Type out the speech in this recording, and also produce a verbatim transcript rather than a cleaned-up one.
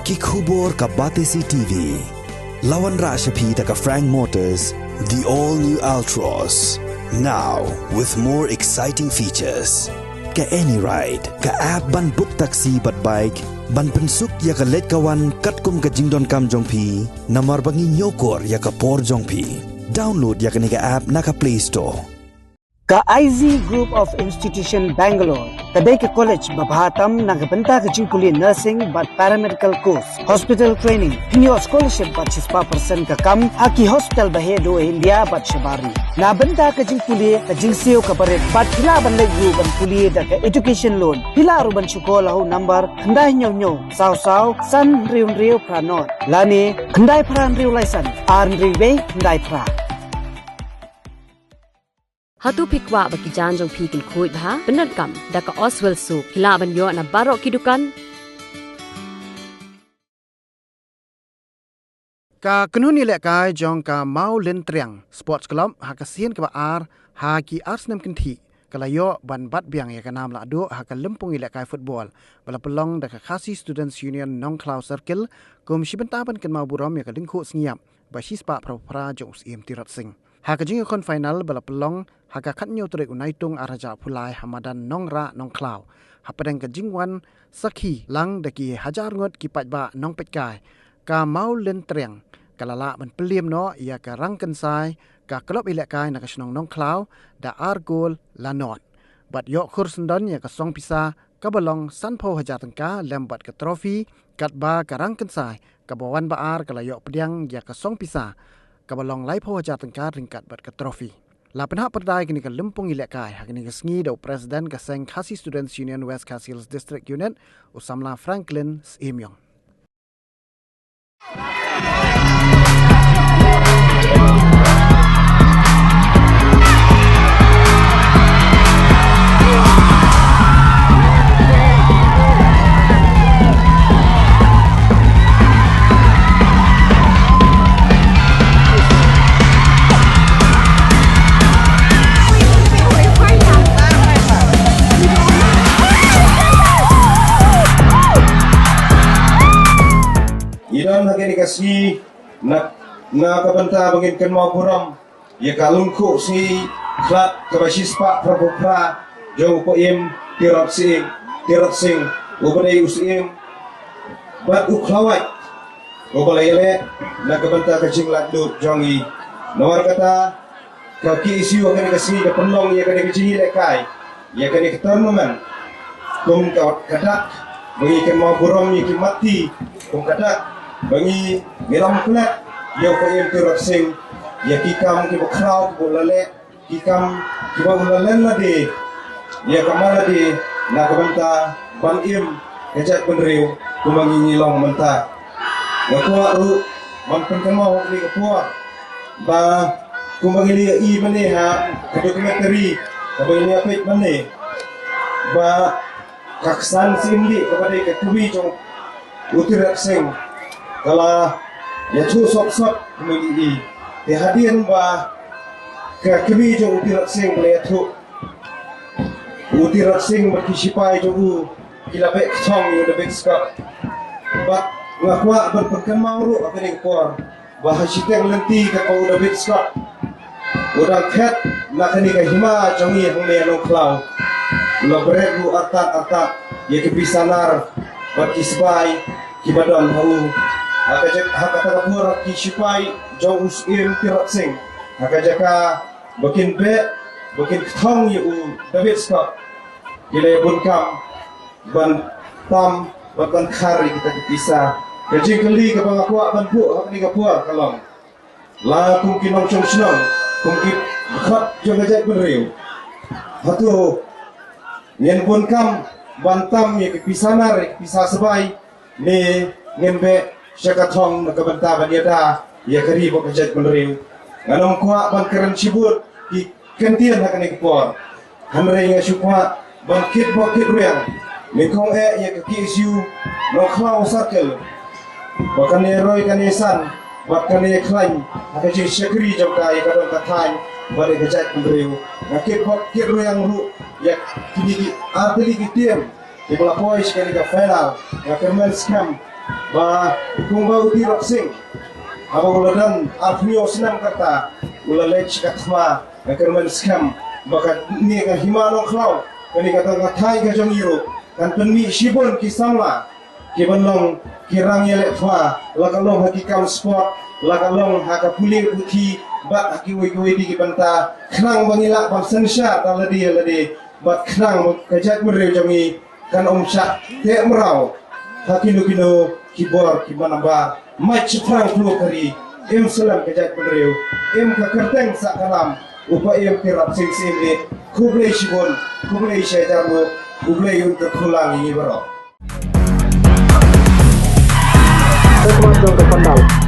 Ki khubor ka Batesi T V. La wanrah sha phi da ka Frank Motors, the all new Altroz. Now with more exciting features. Ka AnyRide, ka app ban book taxi bad bike, ban pynsuk ïa ka leit ka wan katkum ka jingdonkam jong phi, namar ba ngi ñiewkor ïa ka por jong phi. Download ïa kane ka app na ka Play Store. Ka I Z Group of Institution Bangalore ka dei ka college ba bha tam na ka bynta ka jingpule nursing bad paramedical course, hospital training. Phin ïoh scholarship bad shispah percent ka kam ha ki hospital ba heh duh ha India bad shabar ri. Na bynta ka jingpule, ka jingsiew kaba rit bad phi lah ban leit ruh ban pule da ka education loan. Phi lah ruh ban shu call ha u number khyndai hynñiew hynñiew saw saw san hynriew hynriew phra nod lane khyndai phra hynriew lai san ar hynriew wei khyndai phra. Hato phi kwah ba ki jaiñ jong phi kin khuid bha? Pyndonkam da ka Oswell Soap, phi lah ban ïoh na baroh ki dukan. Ka kynhun ïalehkai jong ka Mawlyntriang Sports Club ha ka sien kaba ar ha ki ar snem kynthih ka la ïoh ban bat biang ïa ka nam lahduh ha ka lympung ïalehkai football ba la pynlong da ka Khasi Students Union Nongkhlaw Circle, kum shi bynta ban kynmaw burom ïa ka lyngkhuh sngi ïap ba shispah phra phew phra jong u Syiem Tirot Sing. Ha ka jingïakhun final ba la pynlong ha ka khathynñiew tarik u Naitung ar hajar arphew lai ha madan Nongrah Nongkhlaw, hapdeng ka jingwan sakhi lang da ki hajar ngut ki paidbah nongpeitkai, ka Mawlyntriang ka la lah ban pynliem noh ïa ka Rangkynsai, ka klub ïalehkai na ka shnong Nongkhlaw, da ar gol la nod, bad ïoh khur syndon ïa ka song pisa kaba long sanphew hajar tyngka lem bad ka trophy, katba ka Rangkynsai kaba wan ba ar ka la ïoh pdiang ïa ka song pisa kaba long laiphew hajar tyngka ryngkat bad ka trophy. La pynhap pyrda ïa kane ka lympung ïalehkai ha kane ka sngi da u President ka seng Khasi Students Union West Khasi Hills District Unit, u samla Franklin Syiemiong. Ngi don ha kane ka sngi na, na ka bynta ba ngin kynmaw burom ïa ka lyngkhuh sngi khlad kaba shispah phra phew phra jong u Syiem Tirot Sing, Tirot Sing, uba dei u Syiem bad u khlawait uba la ïaleh na ka bynta ka jinglaitluid jong ngi. Namar kata, ka K S U ha kane ka sngi ka pynlong ïa kane ka jingïalehkai, ïa kane ka tournament, kum ka, ka dak ba ngi kynmaw burom ïa ki matti, kum ka dak ba ngi, ngi long klet ïa u Syiem Tirot Sing, ïa ki kam kiba khraw kiba u la leh, ki kam kiba u la len lade ïa ka man lade na ka bynta ban im ka jaitbynriew kumba ngi, ngi long mynta. Nga kwah ruh ban pynkynmaw ha kane ka por ba kumba ngi la ïohi mynne ha ka documentary kaba ngi la peit mynne, ba ka ksan Syiem Dih kaba dei ka kmie jong u Tirot Sing ka la ïathuh sop sop kumba ngi ïohi. Te hadien ba ka kmie jong u Tirot Sing ka la ïathuh, u Tirot Sing bad ki shipai jong u ki la beh kthong ïa u David Scott. Bad nga kwah ban pynkynmaw ruh ha kane ka por ba ha shiteng lynti katba u David Scott u dang khet na kane ka hima jong ngi hangne Nongkhlaw, u la bret ruh artat artat ïa ki pisa nar bad ki sbai kiba don ha u. Ha ka jaka, ha kata ka por ki shipai jong u Syiem Tirot Sing, ha ka jaka ba kin beh, ba kin kthong ïa u David Scott, ki la ïabun kam ban tam bad ban khar ïa kita ki pisa. Ka jingkylli kaba nga kwah ban buh ha kane ka por ka long, la kum ki nongshong shnong, kum ki dkhot jong ka jaitbynriew, hato ngin bun kam ban tam ïa ki pisa nar, ïa ki pisa sbai, ne ngin beh sha ka thong na ka bynta ban ïada ïa ka ri bad ka jaitbynriew? Ngan ym kwah ban kren shibun ki kyntien ha kane ka por, hynrei nga shu kwah ban kit bok kit rwiang, nyngkong eh ïa ka K S U Nongkhlaw Circle, ba kan ïaroi kan ïasan bad kan ïakhlaiñ ha ka jingshakri jong ka ïa ka dong ka thaiñ bad ïa ka jaitbynriew. Nga kit bok kit rwiang ruh ïa kine ki artylli ki team kiba la poi sha kane ka final. Nga kyrmen skhem Ba kumba u Tirot Sing, haba u la don arphew snem kata, u la leit sha ka thma, ka kyrmen skhem ba kane ka Hima Nongkhlaw, kane ka tang ka thaiñ ka jong ngi ruh, kan pynmih shibun ki samla ki ban long ki rang ïaleh thma, la ka long ha ki kam sport, la ka long ha ka pule puthi, bad ha kiwei kiwei de ki bynta, khnang ba ngin lah ban synshar da lade lade, bad khnang ba ka jaitbynriew jong ngi kan ym shah teh mraw ha kino kino ki bor ki manambar. Mait shaphrang klur ka ri, im slem ka jaitbynriew, im ka kyrteng sah ka nam, u Paiem Tirot Sing Syiem. Khublei shibun, khublei shihajar nguh, U Blei un kyrkhu lang ïa ngi baroh. Ka khmat jong ka pandal.